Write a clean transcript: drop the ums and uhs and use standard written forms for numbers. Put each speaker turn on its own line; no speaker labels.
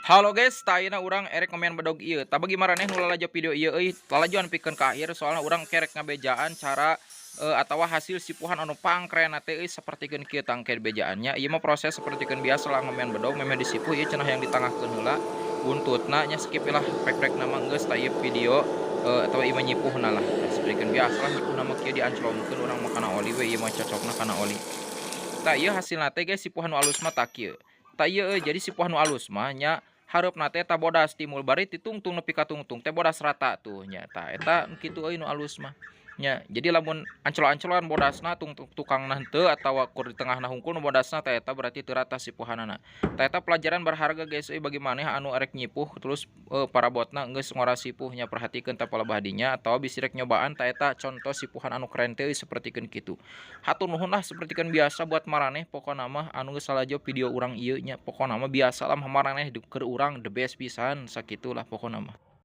Halo guys, tah ayeuna urang erek ngomean bedog ieu. Tah, bagi maraneh nu lalajo video ieu euy, lalajoan pikeun ka akhir, soalna urang kerek ngabejaan cara atawa hasil sipuhan anu pangkerenna teh euy, sapertikeun kieu tangke bejaannya. Ieu mah proses sapertikeun biasa lah ngomean bedog, memeh disipuh ieu cenah yang ditangahkeun heula buntutna nya. Skip lah prek-prekna mah, geus tah ieu video atawa ieu mah nyipuhna lah. Sapertikeun biasa lah nyipuhna mah kieu, dianclongkeun urang mah kana oli we, ieu mah cocokna kana oli. Tah, ieu hasilna teh guys, sipuhan nu alus mah tah kieu. Tah, ieu euy, jadi sipuhan nu alus mah nya hareupna teh ta bodas timbul, bari ti tungtung nepi ka tungtung teh bodas rata tuh nya. Tah, eta nu kitu euy nu alus mah nya. Jadi lamun anclo-ancloan bodasna, tukangna henteu atawa kur di tengahna hungkul nu bodasna, tah eta berarti teu rata sipuhanana. Tah, eta pelajaran berharga guys euy, bagi maneh anu erek nyipuh terus parabotna geus ngora sipuh nya, perhatikeun tah palebah dinya atawa bisi rek nyobaan. Tah, eta contoh sipuhan anu keren teh euy, sapertikeun kitu. Hatur nuhun lah sapertikeun biasa buat maraneh, pokona mah anu geus lalajo video urang ieu nya. Pokona mah biasa lah, maraneh keur urang the best pisan, sakitu lah pokona mah.